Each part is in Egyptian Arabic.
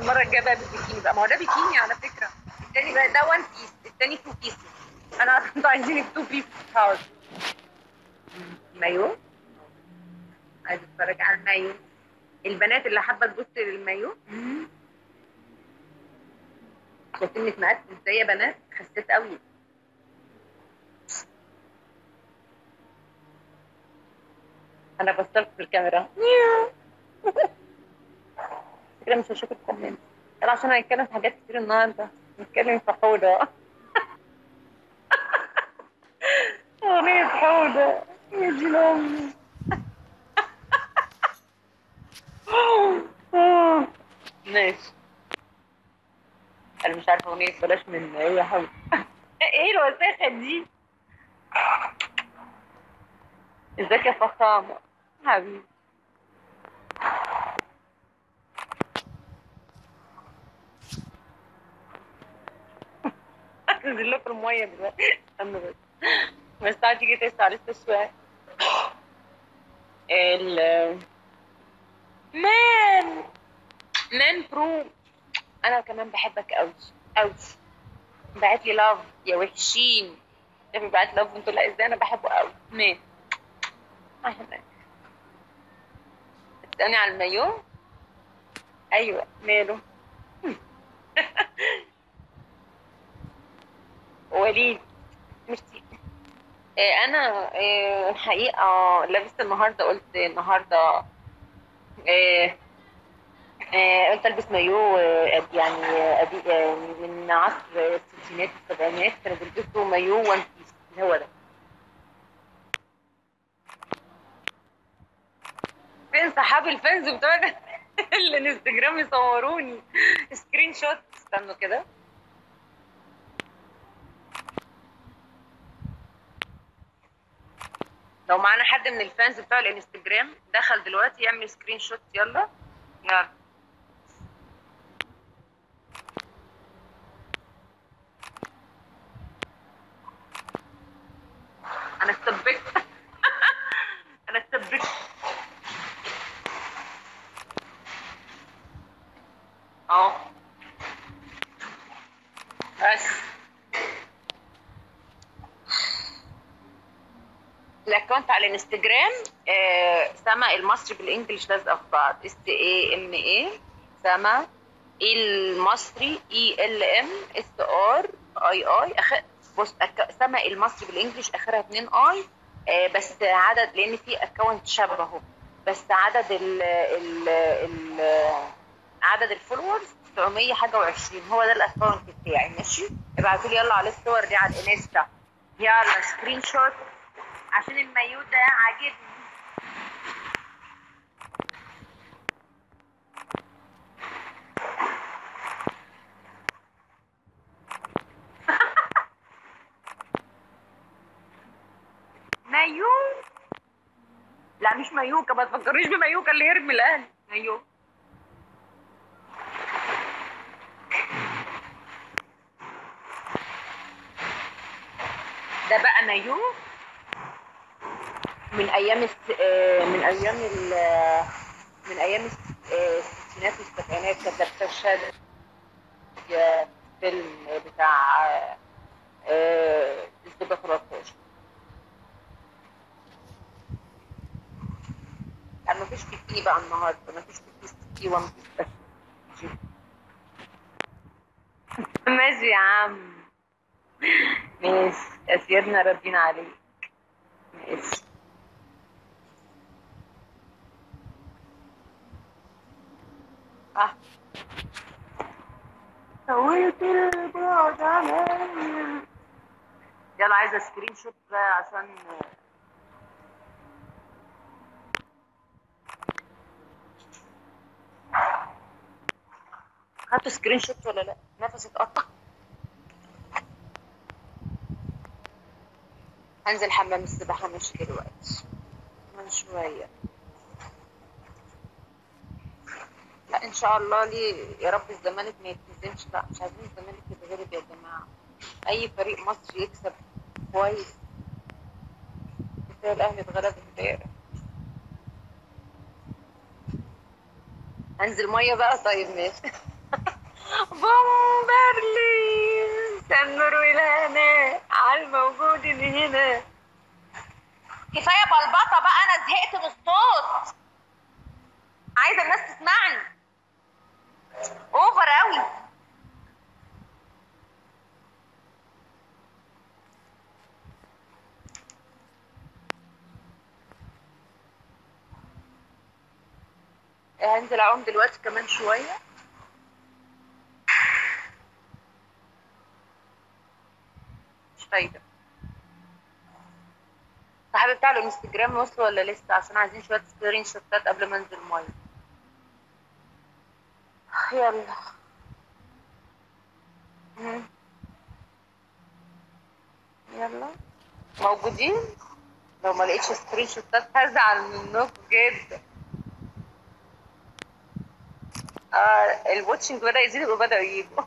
المرة الجاية بقى بالبيكيني بقى، ما هو ده بيكيني على فكرة. التاني بقى ده 1 piece، التاني 2 piece. انا عارفه انتوا عايزين ال 2 piece. حاضر. مايو، عايزه اتفرج على المايو. البنات اللي حابة تبص للمايو. شايفيني اتمقت ازاي يا بنات؟ خسيت قوي. انا بصلت في الكاميرا كده مش هشوف ال comment. يلا عشان هنتكلم في حاجات كتير النهارده، نتكلم في حوده. اغنية حوده يا دين امي. ماشي، انا مش عارفه اغنية بلاش من ايه يا حوده. ايه الوساخه دي؟ ازيك يا فخامة حبيبي؟ هنزل لكم المية دلوقتي، استنى بس، بس الساعة تيجي 9 لسه شوية. ال مان مان برو، انا كمان بحبك قوي قوي. بعت لي love يا وحشين، ده بيبعت love وانتوا لا، ازاي؟ انا بحبه قوي. مان تسألني على المايو؟ ايوه ماله. وليد ميرسي. انا الحقيقة لبست النهارده، قلت النهارده قلت البس مايو يعني من عصر الستينات والسبعينات، كانوا بيلبسوا مايو one piece اللي هو ده. فين صحابي ال fans بتوع الانستجرام يصوروني screenshot؟ استنوا كده. لو معانا حد من ال fans بتوع الانستجرام دخل دلوقتي يعمل screenshot. يلا يلا. انا اتثبت. انا اتثبت. اهو بس. ال account على الانستجرام سما المصري بال English لازقه في بعض، S A M A سما المصري E L M S R I I. بص، سما المصري بال English اخرها 2 I، بس عدد، لان في account شبهه، بس عدد ال ال ال عدد ال followers 900 حاجة و20. هو ده ال account بتاعي. ماشي، ابعتوا لي يلا على الصور دي على الانستا. يلا screenshot عشان المايو ده عاجبني. مايو؟ لا مش مايوكا، ما تفكرنيش بمايوكا اللي هرب من الاهلي. مايو ده بقى مايو من ايام من ايام من ايام الستينات والسبعينات، كانت لابسه الشادر فيلم بتاع الزوجة 13. لا مفيش بيكيني بقى النهارده، مفيش بيكيني، one piece بس. ماشي يا عم، ماشي يا سيدنا، ردينا عليك. ماشي. سويت البعد عليا. يلا عايزه screenshot بقى عشان خدتوا screenshot ولا لا؟ نفسي اتقطع. هنزل حمام السباحة مش دلوقتي، من شوية. لا ان شاء الله، ليه يا رب الزمالك ما يتهزمش. لا مش عايزين الزمالك يتغلب يا جماعة. اي فريق مصري يكسب كويس. كفاية الاهلي اتغلب امبارح. انزل مية بقى؟ طيب ماشي. بومبرلي سمر والهنا على الموجود هنا. كفاية بلبطه بقى، انا زهقت من الصوت، عايزه الناس تسمعني. over قوي. هنزل اعوم دلوقتي كمان شوية. مش فايده. صاحبي بتاع الانستجرام وصل ولا لسه؟ عشان عايزين شوية screenshot ات قبل ما انزل مية. يلا يلا موجودين. لو ما لقيتش screenshot ات هزعل منكم جدا. ال watching بدأ يزيد وبدأوا يجيبوا.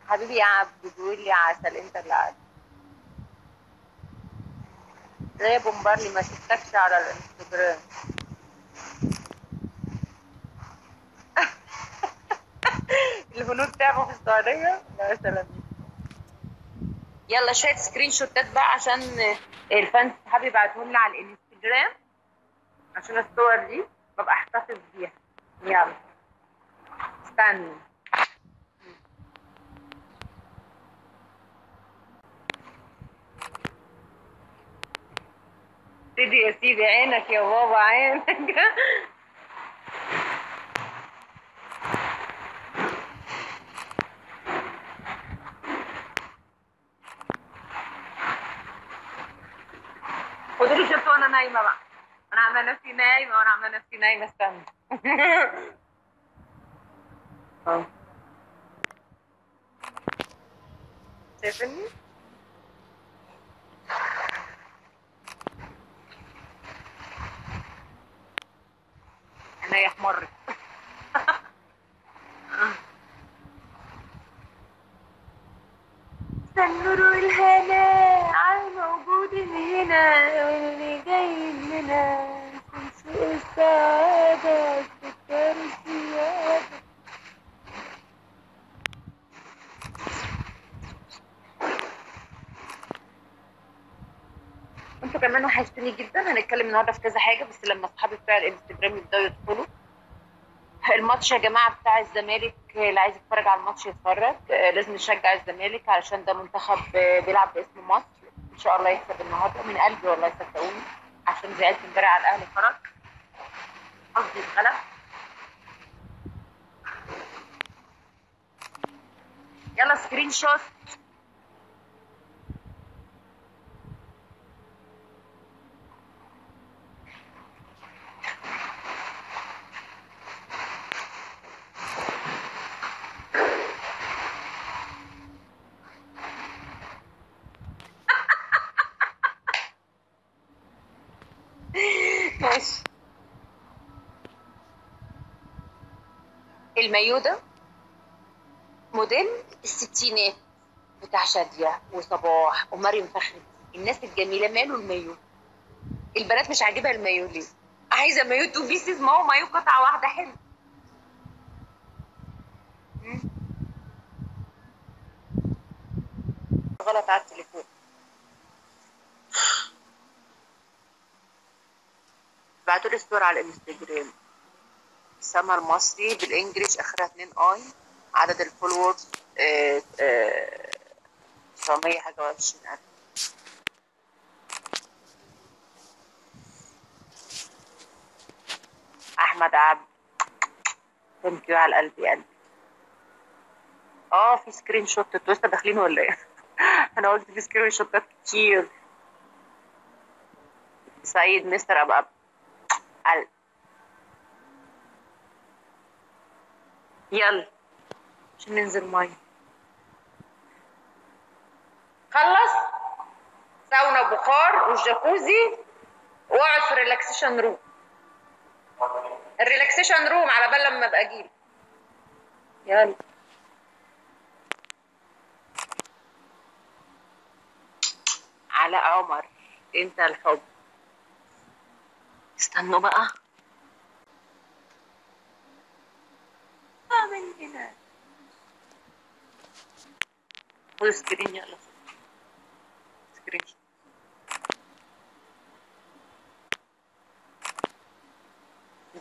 حبيبي يا عبد بيقول لي عسل، انت اللي عسل. زي بومبارلي ما شفتكش على الانستجرام. الهنود تعبوا في السعودية. لا سلام. يلا شوية screenshot ات بقى عشان ال fans صحابي يبعتوهم لي على الانستجرام، عشان الصور دي ببقى احتفظ بيها. يلا استني. سيدي يا سيدي، عينك يا بابا عينك. خدوا لي shot وانا نايمة بقى، انا عامله نفسي نايمة وانا عامله نفسي نايمة. استنى. اه شايفني؟ عينيا احمرت. النور والهنا على الموجود هنا واللي جاي لنا، سوق السعادة السكر الزيادة. انتوا كمان وحشتوني جدا. هنتكلم النهارده في كذا حاجة، بس لما اصحابي بتاع الانستجرام يبداوا يدخلوا. الماتش يا جماعة بتاع الزمالك، اللي عايز يتفرج على الماتش يتفرج. لازم نشجع الزمالك علشان ده منتخب بيلعب باسم مصر. ان شاء الله يكسب النهارده من قلبي والله، صدقوني، عشان زعلت امبارح على الاهلي خرج، قصدي اتغلب. يلا screenshot. ماشي. المايو ده موديل الستينات بتاع شادية وصباح ومريم فخري، الناس الجميلة. ماله المايو؟ البنات مش عاجبها المايو ليه؟ عايزة مايو two pieces، ما هو مايو قطعة واحدة حلو. غلط على التليفون. بعتوا لي الصور على الانستجرام. سما المصري بال English اخرها 2 i، عدد ال followers 900 حاجة و20 الف. احمد عبد thank you على قلبي يا قلبي. في screenshot. انتوا لسه داخلين ولا ايه؟ انا قلت في screenshot ات كتير. سعيد مستر ابو قلب. يلا عشان ننزل مية. خلص ساونا بخار والجاكوزي، واقعد في ال relaxation room. ال relaxation room على بال لما ابقى اجيلك. يلا علاء عمر، انت الحب. استنوا بقى من هنا. خد screen، يلا screen.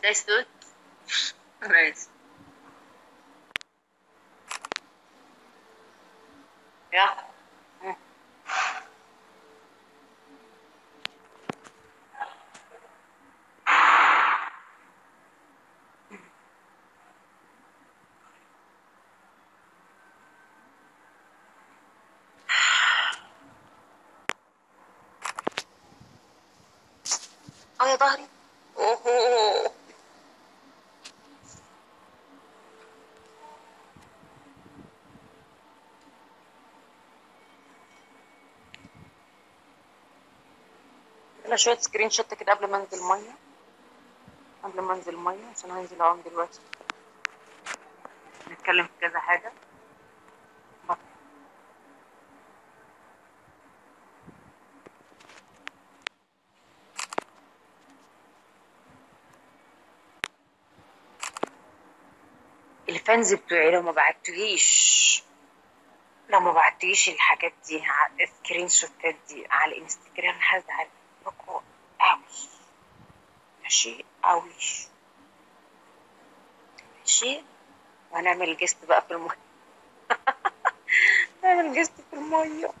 ده الصوت ماشي. يا يا ظهري. اوه يلا شوية screenshot كده قبل ما انزل مية، قبل ما انزل مية عشان هنزل اعوم دلوقتي. نتكلم في كذا حاجة. ال fans بتوعي لو ما بعتوليش، لو ما بعتوليش الحاجات دي على ال screenshot ات دي على الانستجرام هزعل منكم قوي. ماشي قوي ماشي. وهنعمل guest بقى في المية. نعمل guest في المية.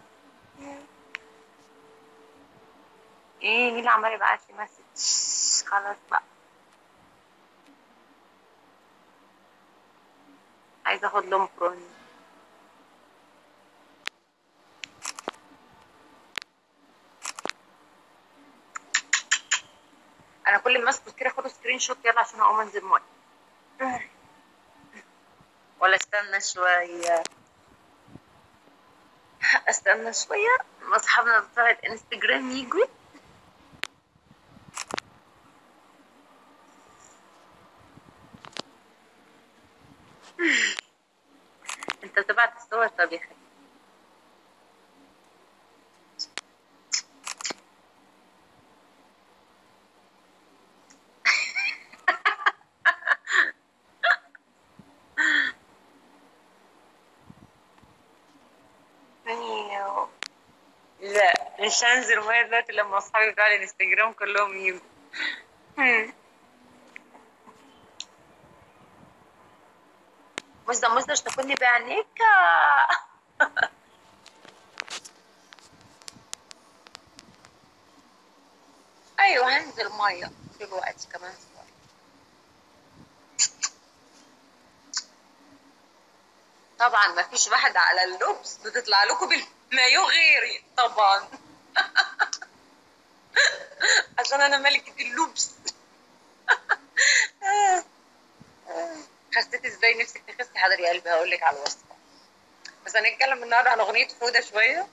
ايه مين اللي عمال يبعت لي message؟ خلاص بقى عايزه اخد لون برونز. انا كل ما اسكت كده اخد screenshot يلا عشان اقوم انزل مية. ولا استنى شوية، استنى شوية ما اصحابنا بتوع الانستجرام يجوا. انت بتبعت الصور؟ طب يا حبيبي لا مش هنزل مية دلوقتي لما اصحابي بتوع الانستجرام كلهم يجوا. مش ده مش تاكلني بعينيك. ايوه هنزل مية دلوقتي كمان شوية. طبعا ما فيش واحدة على اللبس بتطلع لكم بالمايو غيري طبعا. عشان انا ملكة اللبس. خسيت ازاي؟ نفسك تخسي؟ حاضر يا قلبي هقول لك على الوصفة. بس هنتكلم النهارده عن اغنية فوده شوية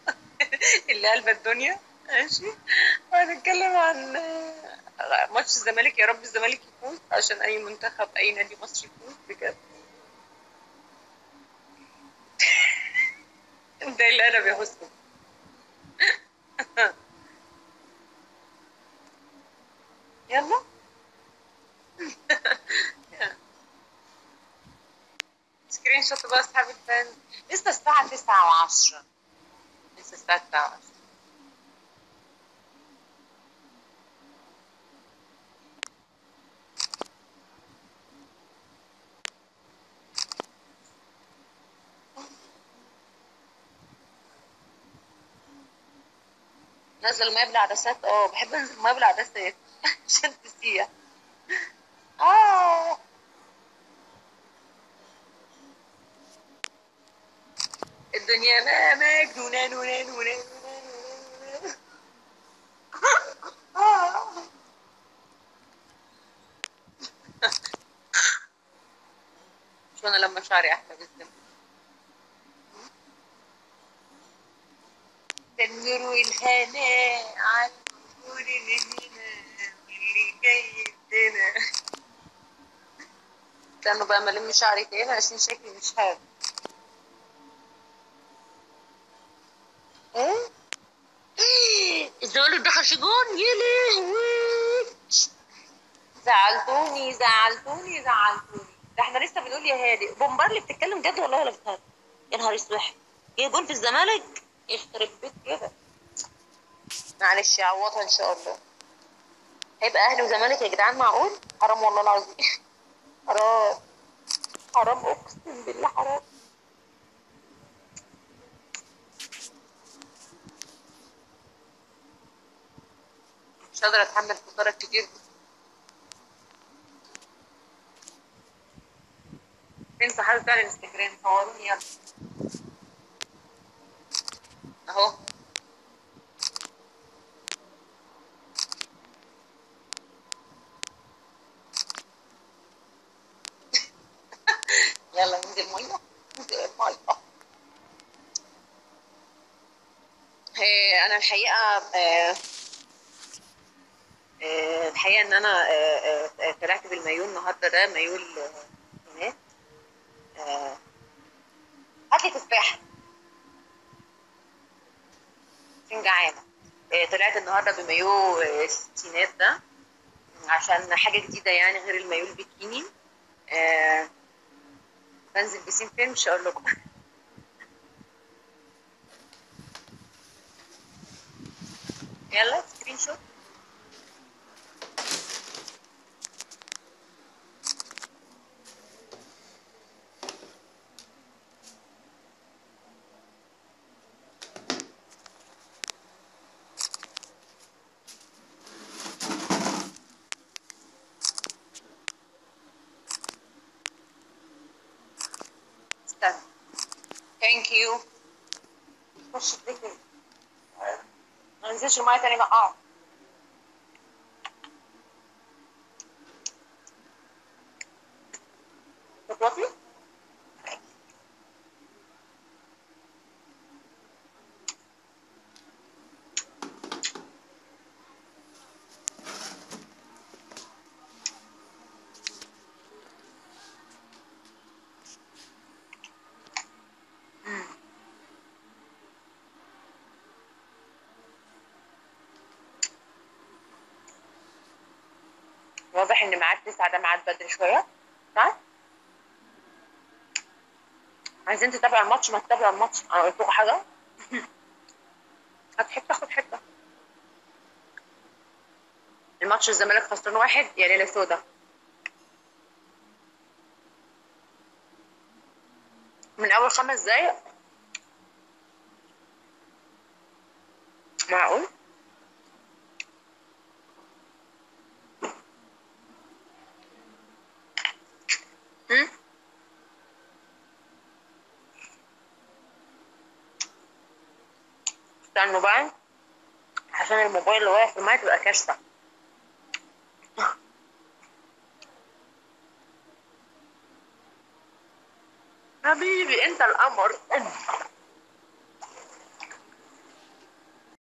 اللي قلبت الدنيا. ماشي. وهنتكلم عن ماتش الزمالك. يا رب الزمالك يفوز عشان اي منتخب اي نادي مصري يفوز بجد. ده اللي انا بيحسه. يلا screenshot بقى اصحاب ال fans. لسه الساعة 9:10، لسه الساعة 9:10. نازلة المية بالعدسات. اه بحب انزل المية بالعدسات عشان تسيح. اه الدنيا ما مجنونة نونة نونة نونة. شو انا لما شعري احلى بالذمة. النور والهناء على النور اللي هنا اللي جاي هنا. استنوا بقى ما الم شعري تاني عشان شكلي مش حلو. ايه الزمالك دخل في جون، يا لهوي. زعلتوني زعلتوني زعلتوني. ده احنا لسه بنقول يا هادي. بومبارلي بتتكلم جد والله ولا بتهزر؟ يا نهار اسود، جه جون في الزمالك، يخرب بيت كده. معلش يعوضها ان شاء الله. هيبقى اهلي وزمالك يا جدعان، معقول؟ حرام والله العظيم، حرام حرام، اقسم بالله حرام. مش قادرة اتحمل خسارة كتير دي. فين صحابي بتاع الانستجرام؟ صوروني يلا اهو. يلا ننزل مية، ننزل المية. انا الحقيقة الحقيقة ان انا طلعت بالمايو النهارده، ده مايو البنات. هات لي تفاحة عشان جعانة. طلعت النهارده بمايو الستينات ده عشان حاجة جديدة يعني، غير المايو البيكيني. بنزل بسين فين مش هقول لكم. يلا screenshot. استنى. thank you. خش ليه كده؟ ما ننزلش المية تاني بقى. تطوطي؟ واضح ان ميعاد 9 ده ميعاد بدري شوية، صح؟ عايزين تتابعوا الماتش؟ ما تتابعوا الماتش، انا قلت لكم حاجة؟ هات حتة، خد حتة. الماتش الزمالك خسران 1، يا ليلة سودا. من اول 5 دقايق. معقول؟ استنوا بقى عشان الموبايل اللي واقع في المية تبقى كارثة. حبيبي انت القمر.